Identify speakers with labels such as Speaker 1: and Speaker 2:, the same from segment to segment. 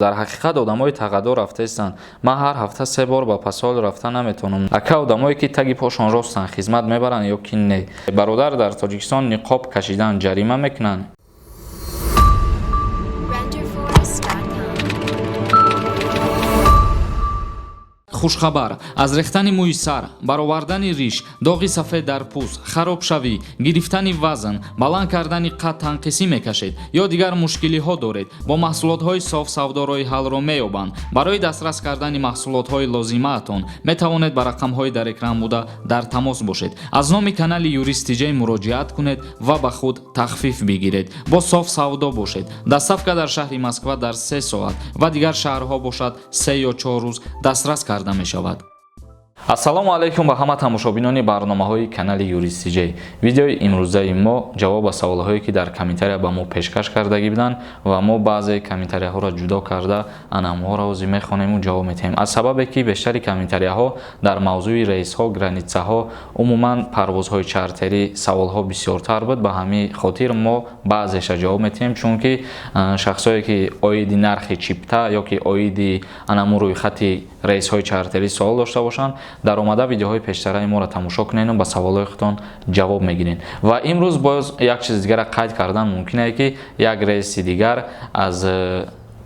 Speaker 1: Дар ҳақиқат одамои тағаддор рафтаистанд. Ман ҳар ҳафта се бор ба пасол рафта наметавонам. Ака, одамое ки таги пошон ростанд, хизмат мебаранд ё ки не? Бародар, дар Тоҷикистон ниқоб кашидан ҷарима мекунанд?
Speaker 2: Renderforest.com.
Speaker 1: Хушхабар: аз рехтани мӯи сар, баровардани риш, доғи сафед дар пӯст, харобшавӣ, гирифтани вазн, баланд кардани қад танқисӣ мекашед ё дигар мушкилиҳо доред, бо маҳсулотҳои Соф Савдо роҳи ҳаллро меёбанд. Барои дастрас кардани маҳсулотҳои лозимаатон метавонед ба рақамҳои дар экран буда дар тамос бошед. Аз номи канали Юрист Тиҷей муроҷиат кунед ва ба худ тахфиф бигиред. Бо Соф Савдо бошед. Доставка дар шаҳри Москва дар 3 соат ва дигар шаҳрҳо бошад, 3 ё 4 рӯз дастрас карда мешавад. Ассалому алайкум ба ҳама тамошобинони барномаҳои канали Юрист Тиҷей. Видеои имрӯзаи мо ҷавоб ба саволҳое, ки дар комментария ба мо пешкаш кардагӣ буданд, ва мо баъзе комментарияҳоро ҷудо карда, анамҳоро ҳозир мехонему ҷавоб медиҳем. Аз сабабе ки бештари комментарияҳо дар мавзӯи рейсҳо, границаҳо, умуман парвозҳои чартерӣ саволҳо бисёртар буд, ба ҳамин хотир мо баъзеша ҷавоб медиҳем, чунки шахсое ки оиди нархи чипта ё ки оиди анаму рӯйхати рейсҳои чартерӣ савол дошта бошанд, дар омада видеоҳои пештараи моро тамошо кунену ба саволҳои худтон ҷавоб мегиред. Ва имрӯз боз як чизи дигара қайд кардан мумкин е, ки як рейси дигар аз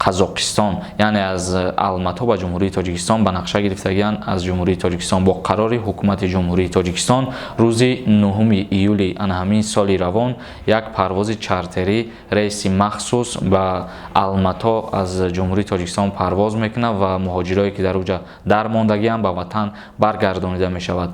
Speaker 1: Қазоқистон, яъне аз Алмато ба Ҷумҳурии Тоҷикистон ба нақша гирифтагианд. Аз Ҷумҳурии Тоҷикистон бо қарори Ҳукумати Ҷумҳурии Тоҷикистон рӯзи 9 июли ана ҳамин соли равон як парвози чартерӣ, рейси махсус ба Алмато аз Ҷумҳурии Тоҷикистон парвоз мекунад ва муҳоҷирое, ки дар уҷа дармондагианд, ба ватан баргардонида мешавад.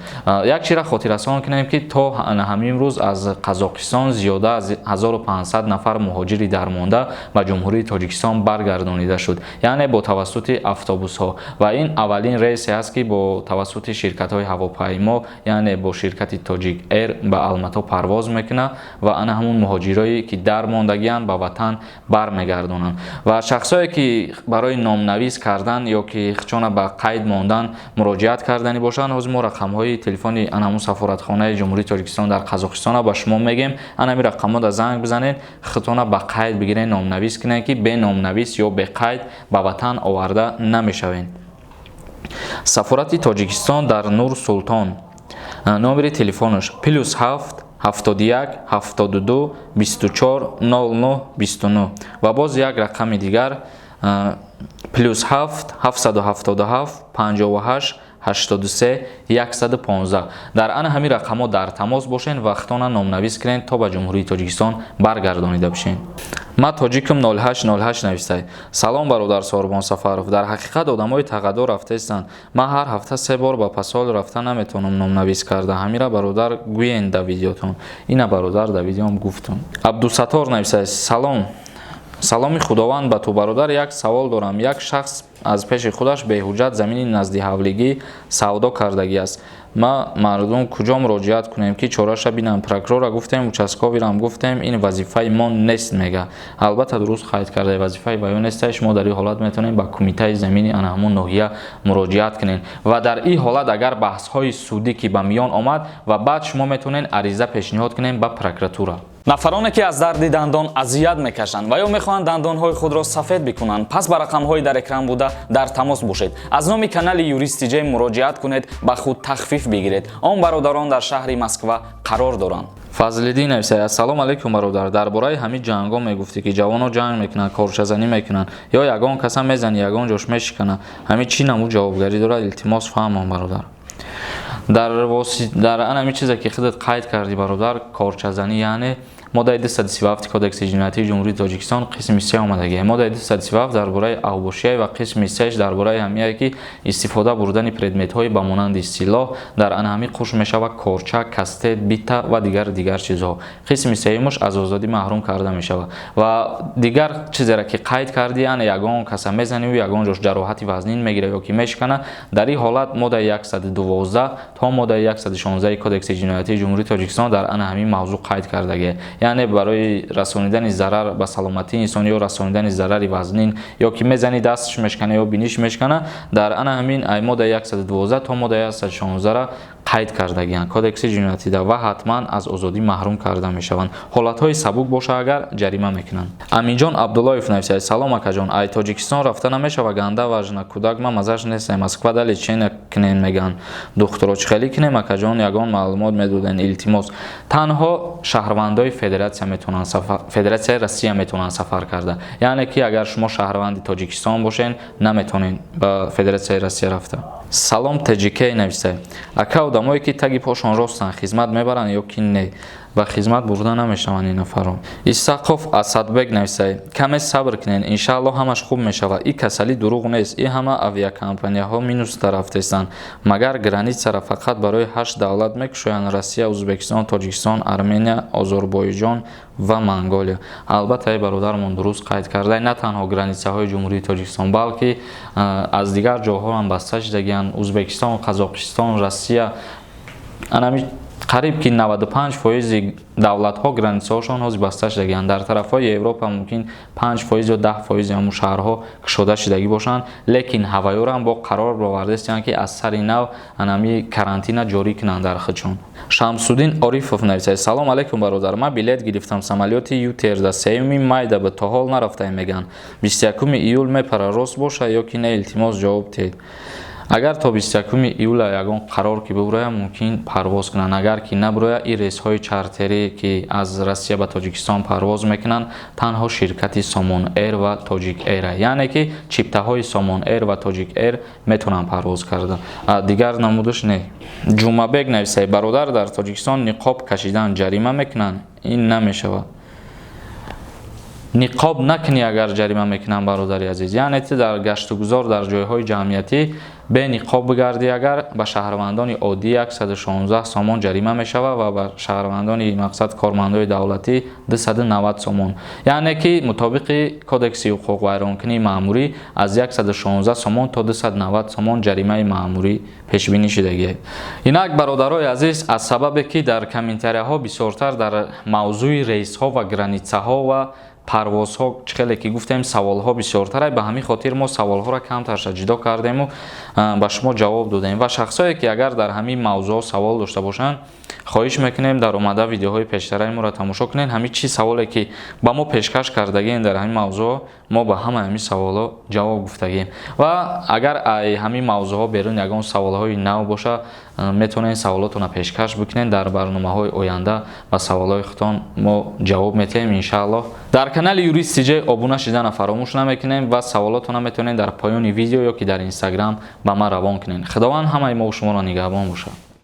Speaker 1: Як чизра хотиррасон кунем, ки то ана ҳамин рӯз аз Қазоқистон зиёда аз 1500 нафар муҳоҷири дармонда ба Ҷумҳурии Тоҷикистон баргардонида шуд, яъне бо тавассути автобусҳо. Ва ин аввалин рейсе аст, ки бо тавассути ширкатҳои ҳавопаймо, яъне бо ширкати Тоҷик Эйр ба Алмато парвоз мекунад ва ана ҳамун муҳоҷирое, ки дармондагианд, ба ватан бармегардонанд. Ва шахсое, ки барои номнавис кардан ё ки хчона ба қайд мондан муроҷиат карданӣ бошанд, ҳозир мо рақамҳои телефони ана ҳамун сафоратхонаи Ҷумҳурии Тоҷикистон дар Қазоқистона ба шумо мегем. Ана ҳамин рақамҳода занг бизанед, худтона ба қайд бигиред, номнавис кунед, ки бе номнавис ё беқайд ба ватан оварда намешавед. Сафорати Тоҷикистон дар Нур Султон, номери телефонаш +7 71 72 24 09 29 ва боз як рақами дигар +7 777 58 83 115. Дар ана ҳамин рақамҳо дар тамос бошед ва худтона номнавис кунед, то ба Ҷумҳурии Тоҷикистон баргардонида бишед. Ман тоҷикам 0808 навистай. Салом, бародар Сорбон Сафаров. Дар ҳақиқат одамои тағаддор рафтаистанд. Ман ҳар ҳафта се бор ба пасол рафта наметавонам номнавис карда. Ҳамира, бародар, гӯен да видеотон. Ина, бародар, да видеом гуфтум. Абдусаттор навистай: Салом, саломи Худованд ба ту, бародар. Як савол дорам. Як шахс аз пеши худаш беҳуҷҷат замини наздиҳавлигӣ савдо кардагӣ аст. Ма мардум куҷо муроҷиат кунем, ки чораша бинам? Прокурора гуфтем, участковыйрам гуфтем, ин вазифаи мо нест, мега. Албатта, дуруст қайд карда, вазифаи ваё нестай. Шумо дар ин ҳолат метавонед ба кумитаи замини ана ҳамун ноҳия муроҷиат кунед ва дар ин ҳолат агар баҳсҳои судӣ ки ба миён омад, ва баъд шумо метавонед ариза пешниҳод кунед ба прокуратура.
Speaker 3: Нафароне, ки аз дарди дандон азият мекашанд ва ё мехоҳанд дандонҳои худро сафед бикунанд, пас ба рақамҳои дар экран буда дар тамос бошед. Аз номи канали Юрист Тиҷей муроҷиат кунед, ба худ тахфиф бигиред. Он бародарон дар шаҳри Москва қарор доранд.
Speaker 1: Фазлиддин нависад: Ассалому алайкум, бародар. Дар бораи ҳамин ҷангҳо мегуфтӣ, ки ҷавонҳо ҷанг мекунанд, корчазанӣ мекунанд ё ягон каса мезанӣ, ягон ҷош мешиканад. Ҳамин чӣ намуд ҷавобгарӣ дорад? Илтимос, фаҳмон, бародар. Дар ан ҳамин чизе, ки худат қайд кардӣ, бародар, корчазанӣ, яъне моддаи 237 Кодекси ҷиноятии Ҷумҳурии Тоҷикистон, қисми се омадагӣ. Моддаи 237 дар бораи авбошия ва қисми сеш дар бораи ҳамияе, ки истифода бурдани предметҳои ба монанди силоҳ, дар ана ҳамин қуш мешавад корча, кастет, бита ва дигар чизҳо. Қисми сеюмаш аз озодӣ маҳрум карда мешавад. Ва дигар чизеро, ки қайд кардӣ, яъне ягон каса мезаниву ягон ҷош ҷароҳати вазнин мегирад ё ки мешикана, дар ин ҳолат моддаи 112 то моддаи 116 Кодекси ҷиноятии Ҷумҳурии Тоҷикистон дар ана ҳамин мавзӯъ қайд кардагӣ. Яъне барои расонидани зарар ба саломатии инсон ё расонидани зарари вазнин, ё ки мезани, дасташ мешкана ё биниш мешкана, дар ана ҳамин моддаи 112 то моддаи 116 Қайд кардагианд кодекси ҷиноятида ва ҳатман аз озодӣ маҳрум карда мешаванд. Ҳолатҳои сабук боша, агар ҷарима мекунанд. Аминҷон Абдуллоев нависад: «Салом, акаҷон, ай Тоҷикистон рафта намешава, ганда важна, кӯдак ма мазаш нест, Москва да лечение кунен меган духтуро, чӣ хеле кунем, акаҷон, ягон маълумот медоден, илтимос». Танҳо шаҳрвандои федератсия метавонанд, Федератсияи Россия метавонанд сафар карда. Яъне ки агар шумо шаҳрванди Тоҷикистон бошен, наметавонед ба Федератсияи Россия рафта. Салом Тҷк нависад: «Ака, одамое ки таги пошон ростанд, хизмат мебаранд ё ки не? Ба хизмат бурда намешаванд ин нафарон?» Исақов Асадбек нависад: «Каме сабр кунед, иншаалло ҳамаш хуб мешавад. И касалӣ дурӯғ нест, и ҳама авиакомпанияҳо минус рафтестанд. Магар границара фақат барои ҳашт давлат мекушоянд: Россия, Ӯзбекистон, Тоҷикистон, Армения, Озарбойҷон ва Монголия». Албатта, эй бародармон дуруст қайд карда, на танҳо границаҳои Ҷумҳурии Тоҷикистон, балки аз дигар ҷоҳо ҳам баста шудагианд: Ӯзбекистон, Қазоқистон, Россия. Анами қариб ки 95 фоизи давлатҳо границаҳошон ҳозир баста шудагианд. Дар тарафҳои Европа мумкин 5 фоиз ё 10 фоизи ҳамун шаҳрҳо кушода шудагӣ бошанд, лекин ҳавайёрам бо қарор баровардастиянд, ки аз сари нав анами карантина ҷорӣ кунанд дар худшон. Шамсуддин Орифов нависад: «Салом алейкум, бародар, ман билет гирифтам самолёти Ютерда, 3 майда то ҳол нарафтаем, мегӯянд 21 июл мепара, рост боша ё ки не, илтимос, ҷавоб диҳед». Агар то 21 июла ягон қарор ки бибурояд, мумкин парвоз кунанд. Агар ки набурояд, ин рейсҳои чартерӣ, ки аз Россия ба Тоҷикистон парвоз мекунанд, танҳо ширкати Сомон Эйр ва Тоҷик Эйр, яъне ки чиптаҳои Сомон Эйр ва Тоҷик Эйр метавонанд парвоз карда, дигар намудаш не. Ҷумъабек нависад: «Бародар, дар Тоҷикистон ниқоб кашидан ҷарима мекунанд?» Ин намешавад. Ниқоб накунӣ агар, ҷарима мекунанд, бародари азиз. Яъне ти дар гаштугузор, дар ҷойҳои ҷамъиятӣ бе ниқоб бигардӣ агар, ба шаҳрвандони оддӣ 116 сомон ҷарима мешавад ва ба шаҳрвандони, мақсад, кормандои давлатӣ 290 сомон. Яъне ки мутобиқи кодекси ҳуқуқвайронкунии маъмурӣ аз 116 сомон то 290 сомон ҷаримаи маъмурӣ пешбинӣ шудагист. Инак, бародарои азиз, аз сабабе ки дар комментарияҳо бисёртар дар мавзӯи рейсҳо ва границаҳо ва парвозҳо, чӣ хеле ки гуфтем, саволҳо бисёртара, ба ҳамин хотир мо саволҳоро камтарша ҷудо кардему ба шумо ҷавоб додем. Ва шахсое ки агар дар ҳамин мавзӯъҳо савол дошта бошанд, хоҳиш мекунем, дар омада видеоҳои пештараи моро тамошо кунед. Ҳамин чӣ саволе ки ба мо пешкаш кардагием дар ҳамин мавзӯъ, мо ба ҳамаи ҳамин саволҳо ҷавоб гуфтагием. Ва агар ай ҳамин мавзӯъҳо берун ягон саволҳои нав боша, метавонед саволотонро пешкаш бикунед. Дар барномаҳои оянда ба саволҳои худтон мо ҷавоб метиҳем, иншааллоҳ. Дар канали Юрист ТЖ обуна шидана фаромӯш намекунем ва саволотонро метавонед дар поёни видео ё ки дар Инстаграм ба ман равон кунед. Худованд ҳамаи мо шуморо нигаҳбон бошад.